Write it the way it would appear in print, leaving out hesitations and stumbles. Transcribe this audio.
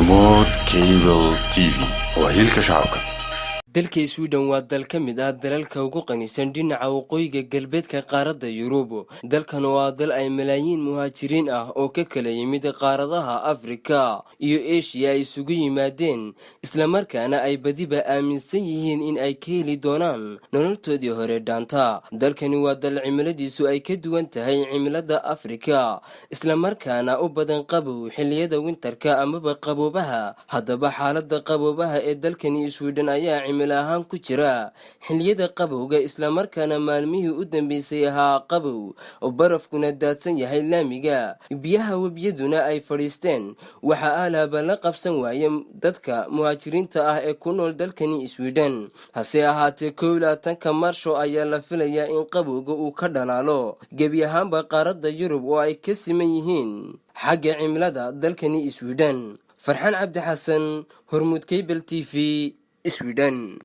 Hormuud Cable TV waa hiilka shacabka. Dalka Sweden waa dal ka mid ah dalalka ugu qanisan dhinaca waqooyiga galbeedka qaaradda Yurub. Dalkan oo ah dal ay malaayiin muhaajiriin ah oo ka kala yimid qaaradaha Afrika iyo Eshiya ay isugu yimaadeen, islamarkaana ay badiba aaminsan yihiin in ay ka heli doonaan nololtoodii hore dhaanta. Dalkani waa dal cimiladiisu ay ka duwan tahay cimilada Afrika, islamarkaana u badan qabow xilliyada winterka amaba qaboobaha. Haddaba, xaalada qaboobaha ee dalkani Sweden ayaa cimilo ahaan ku jira xilliyada qabowga, islamarkaana maalmihii u dambeysay ahaa qabow, barafkuna daadsan yahay laamiga, biyaha webiyaduna ay fadhiisteen. Waxaa alaaba la qabsan waaye dadka muhaajiriinta ah ee ku nool dalkani Sweden. Hase ahaatee, 21-ka Maarsho ayaa la filayaa in qabowga uu ka dhalaalo gebi ahaanba qaaradda Yurub oo ay ka siman yihiin xagga cimilada dalkani Sweden. Farxaan Cabdi Xasan, Hormuud Cable TV, Sweden.